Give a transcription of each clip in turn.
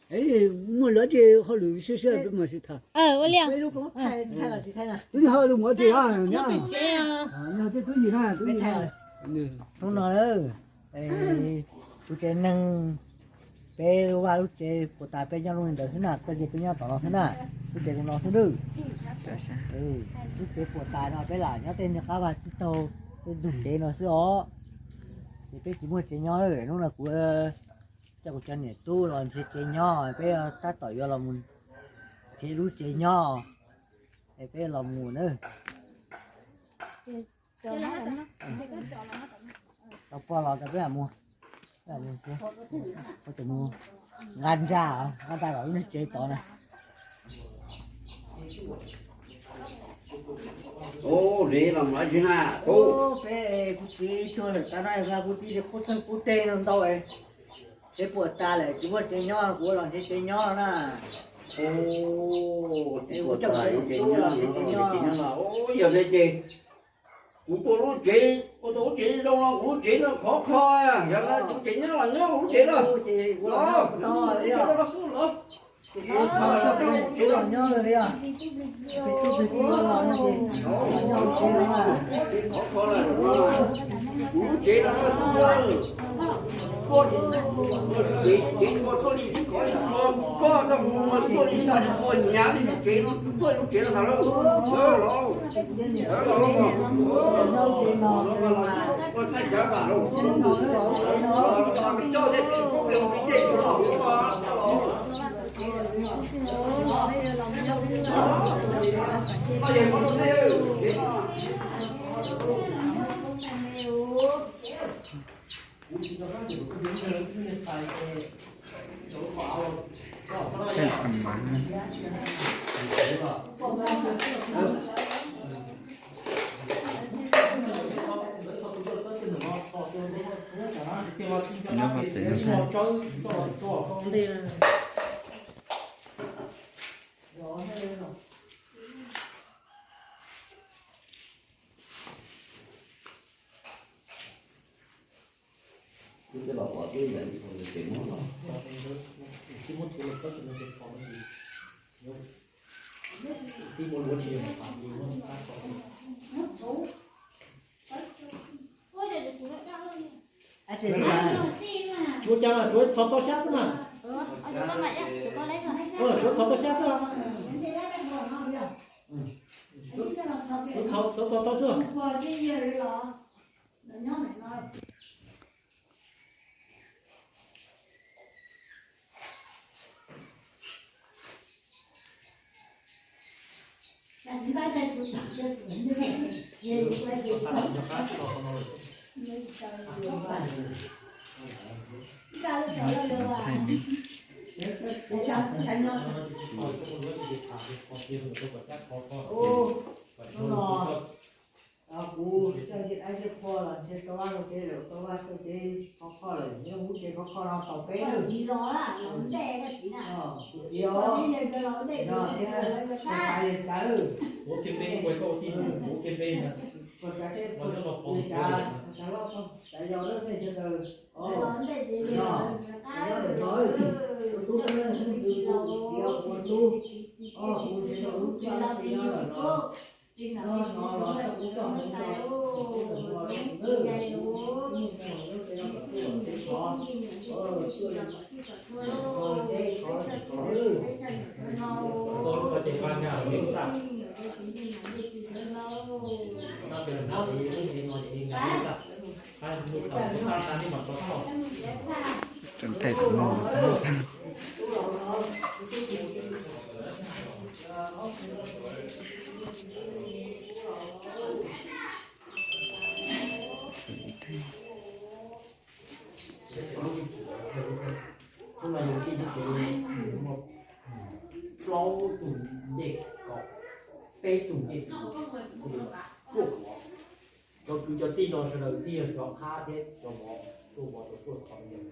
Muaj lawv ces hauj lwm siab siab peb mam sib tham. Ua li. Twb yog hauj lwm mus ua tsis los nyob. Tej tub yim na, tub yim na. Hnub no lawm, kuv tsev neeg, peb lub vaj lub tsev puas tas peb nyob lub li ntawd xwb na, koj tsev peb nyob tom no xwb na, lub tsev no xwb nawb. Lub tsev puas tas no peb lam nyob tej niag qab vaj tsib taug, tej ntug kev no xwb os. Ces peb tsis muaj tsev nyob lawm, hnub no kuv coj kuv cov niam tub los nrhiav tsev nyob, peb tab tom yuav los mus nrhiav lub tsev nyob, es peb los mus na. Tau poj los rau peb mus, peb mus, nqa nra, nqa nra los lub niag tsev tod na. Ub, li los mus dab tsi na? Ub, peb kuv txiv tuag lawm tas na, kuv txiv qub txeeg qub teg ntau, tsev puas tas lawm tsis muaj tsev nyob, kuv los nrhiav tsev nyob na. Ub, tsev puas tas, tsev nyob, tsev nyob. Ub, yog li ces kuv tua lub tsev, kuv tua lub tsev zoo no, kuv lub tsev no khov kho, yog no kuv tsev nyob los nyob kuv lub tsev no. Los, kuv lub tsev no los kuj los. Kuv lub tsev no, kuv lub tsev, tsev koj tuaj li, koj tuaj mus tuaj li, tuaj nyav li tsev no, tuaj lub tsev no ntag lauj. Los, los, los, los, los, los, txaij cawv vam los, los, los, coj tej tub plig tej tsuas los, los. Nyob hauv pem no thiab. Tsuav cas mas, tsuav txhos tau xyab xwb mas. Tsuav txhos tau xyab xwb. Txhos tau xwb. Kuv coj ib qho los ntshe tau vaj tau tsev lawm, tau vaj tau tsev khov kho lawm, nyob hauv lub tsev khov kho no tau peb lawm. Kuv txiv os, no thiab tus pais li cas lawm. Kuv txiv peb, kuv txiv peb, kuv txiv peb, kuv txiv loj, txiv yau lawm nej sawv daws. Os, no, nyob ntawm no, tus tub xwb, kuv txiv kuv tub, os, kuv txiv no kuv txiv lawm no. Tseem thaij tus no. Hnub no yus tij lub tsev muaj plaub tug ncej kaum, peb tug ncej txiv, ruaj huv. Cov kwv cov tij no sawv daws yeej yog cov qab thiab cov vov, tuaj vov cov tuaj qhov yawg.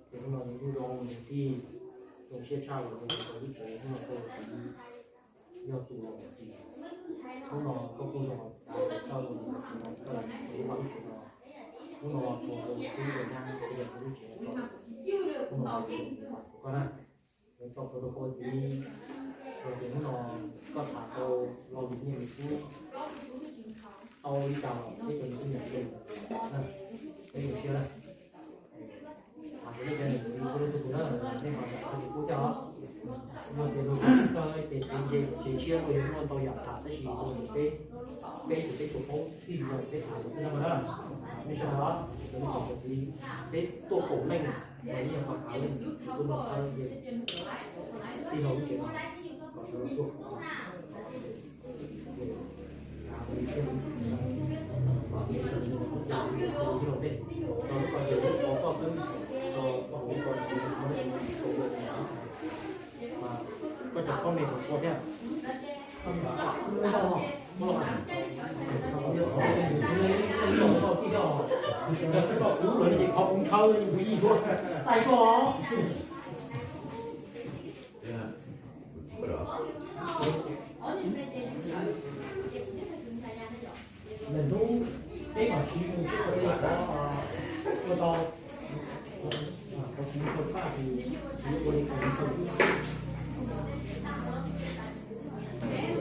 Ces hnub no yus lub zoo yus tij zoo siab tshaj los yus tau lub tsev hnub no tuaj yog tus los mus tsis. Hnub no koj kuj zoo xav tau lub tsev no, koj lub tsev no. Hnub no los tsuas ua tub ua nyab txiv lub tsev no, hnub no los tsuas ua koj na. Koj puas tau ua txiv, tias hnub no koj tham tau los vim nyiaj nws kuj tau li cas los peb cov niam tub nyiam ces peb zoo siab na. Tham tias nej cov niam txiv ua lub txhua tus na, nej ho tham txog tus kub thiab os. Yog tias luag txawj ces kev nce kev tshiab luag yuav muaj ntau yam tham tab sis luag peb, peb ces peb tsuas paub txij li peb tham xwb na. Nej sawv daws, cov niam cov txiv, peb tuaj koom meej los yeej yog pab thav leej, tus mus txhawb ces tij laug lub tsev no kom sawv daws tuaj koom. Koj cov comment puas tau thiab? Kuv lawv ces qhov kuv ntshaw kuv yig tuaj sai koj. Lwm hnub peb mam siv mus sib ua li qhov ua tau, qhov kuv ntshaw tshaj ces siv ua li qhov kuv ntshaw xwb.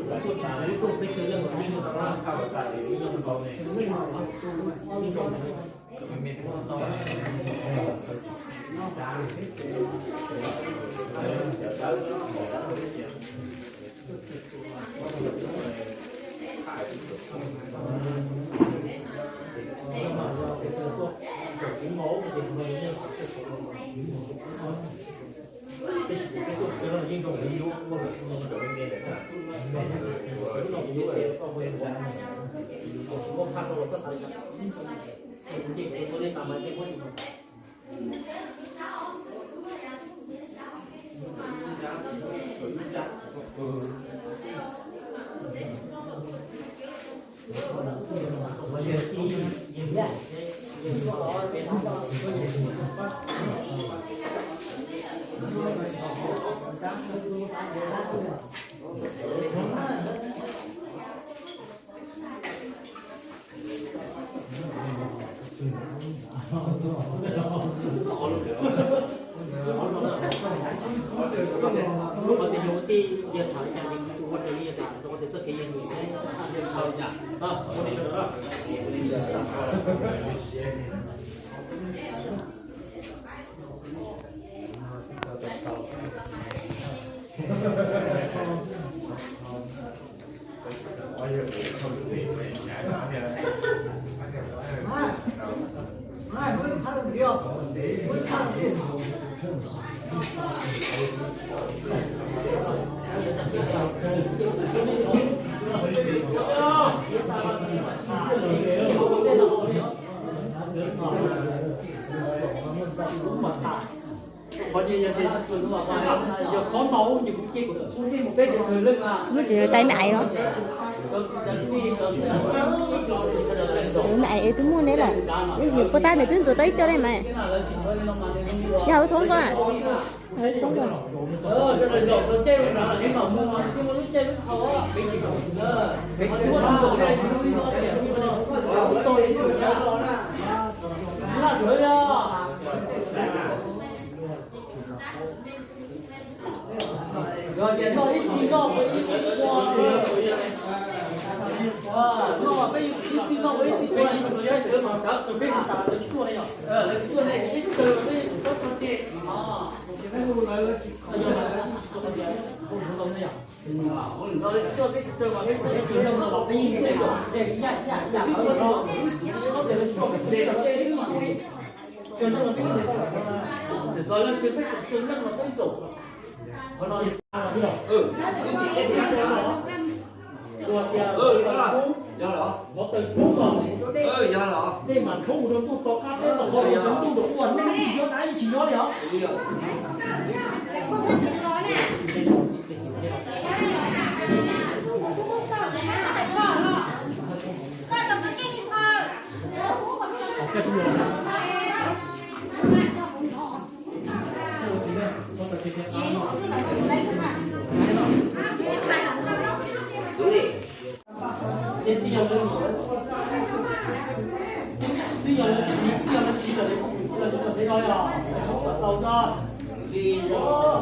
Lawv tuaj tsham lawv tuaj peb caug leej los yeej zoo tau na, yeej zoo tau ne. Lub qhov tias yog ua tij yawg tham li cas ces kuv tsuas ua raws li yawg tham, rau qhov tias txoj kev yawg nyiam thiab yawg ntshaw li cas. Ua li sawv daws na. Qhov ces yog tias yog qhov ntau ces kuv cia kom txhua tus mus peb tus tsawg leej. Lub tsev tais me aiv los? Me aiv twb muaj neb lawm. Yog puas tab nws twb ntxuav tau ib co dej mas. Yog wb thoob koj na. Thoob koj. Yog tias noj ib txhij noj ua ib txhij ua, noj peb ib txhij noj ua ib txhij ua, lawv tsis tuaj ne, lawv tsis tuaj ne, peb tsis tau, peb tsis tau txog ces, lawv tsis tuaj, peb tsis tau, peb tsis tau, txawm txog leej twg peb tseem tsawg leej los peb zaum. Qhov no yog los, yog los, dej mas tshoob mus rau ntuj tom qab teb los qhov yog ntuj nram ua neeg tsis nyob dab tsis nyob li os. Twb yog lawv txiv, twb yog lawv txiv lawm, lawv txiv lawm, lawv txiv lawm, lawv txiv lawm, lawv txiv lawm, lawv txiv lawm.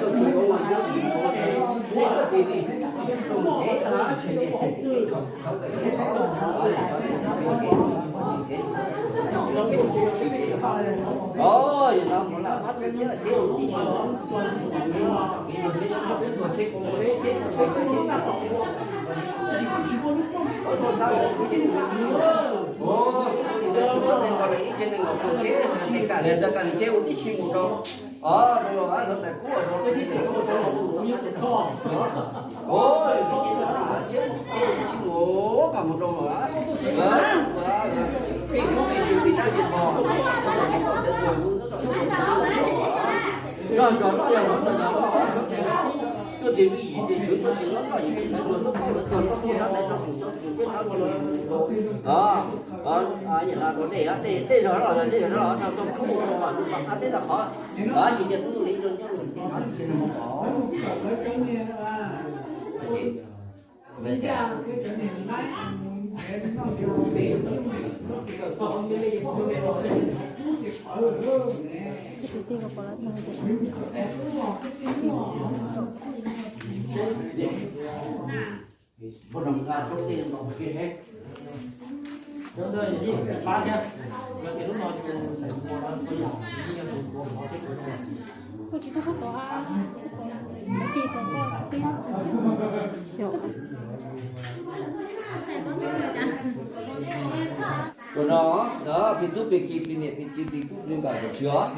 Ua no, peb tub peb ki, peb niam peb txiv peb kub peb npam tam sim os,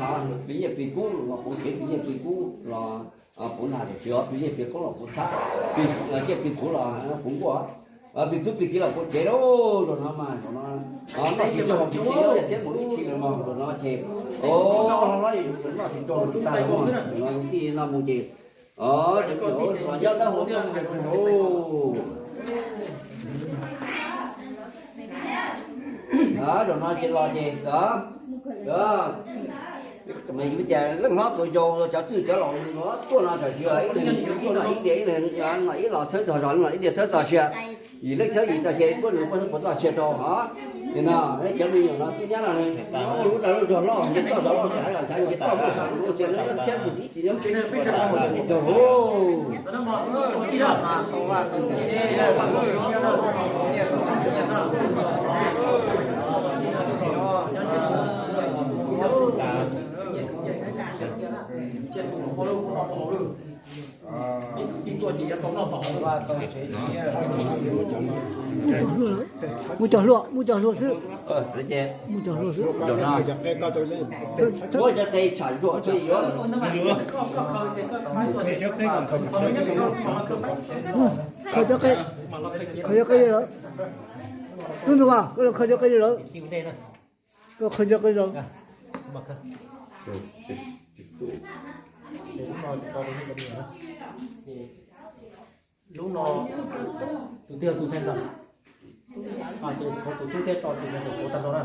peb nyiaj peb kub los puv kev, peb nyiaj peb kub los puv nas tam sim os, peb nyiaj peb kub los puv txhab, peb nyiaj peb txhuv los puv nkuaj, peb tub peb ki los puv kev lauj. Zaum no mas zaum no noj tsis raug peb txiv, yog thiab mus ib txhis lawm mas zaum no ces, o, hlob hlob noj tsis raug tag lawm mas zaum no tij no mus ces, o, cov me nyuam los nyob dawb huv kawg nkaus. Zaum no ces los ces, o, cas leej hlob tus yau cov twj cov laus no tuaj no tam sim os, ib leeg ib no ib diav, ib leeg no ib los txhawb txog zog, ib los ib diav txhawb txog sia. Yim leej txhawb yim txog sia, puab nws puab puas txoj sia rau hov. Nim no cov me nyuam no twb nyab no, lub dag lub zog loj, nce toj zog loj, nce toj muaj sa lub sia, lub txhiab mus ib txhis nyob tsev, raug lauj. Muab cov hlua, muab cov hlua xwb. Muab cov hlua xwb. Khaws cov qe, khaws cov qe lawm. Tub ntug mas, koj los khaws cov qe lawm. Koj khaws cov qe lawm. Lub no tus twg yog tus thej ntxawm? Ces tshuav tus tub thiab tso tus ntxawm tau ntau na.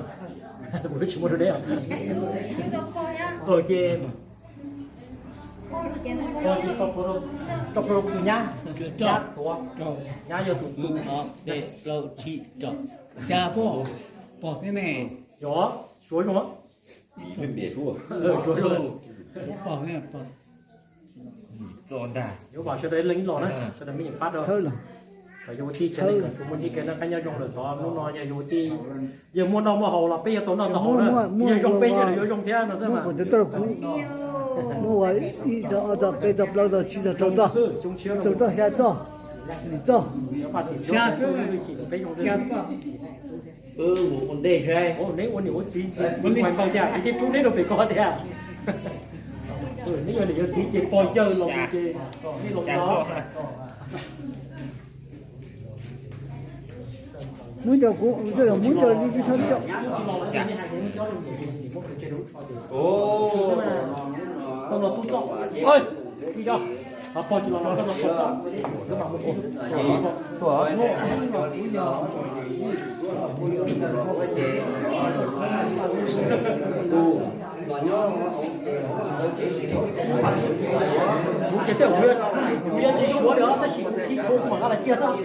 Kuv twb tsis muaj deb. Ces pog ces tso plhuav rau tus nyab, nyab tuav, nyab yog tus tus. Xya pog, pog thiab ne. Yog, suav zoo. Suav zoo. Yuav vam sawv daws leej los na, sawv daws me nyuam pab rau. Kom yog ua tij ces tsuas muaj ntsib kev noj qab nyob zoo lawm, txog hnub no yog yus ua tij, yog muaj noj muaj haus los peb yuav tau noj tau haus na, yog zoo peb yuav zoo thiab no xwb mas. Muab ua ib txog ob txog peb txog plaub txog tsib txog rau txog, rau txog xya txog, yim txog. Wb mus ua ntej saib. Neb ua niam ua txiv, neb ua npau tiag, neb thiaj rub neb rau pem ko tiag. Neb yog niam yog txiv ces pog yawg los ces neb los no. Muab cov kuv, muab cov li tib txhob coj. Kuv ces tej zaum kuv yuav tsis suav li os, tab sis kuv khib tshuaj kuv mam nqa los cia xwb.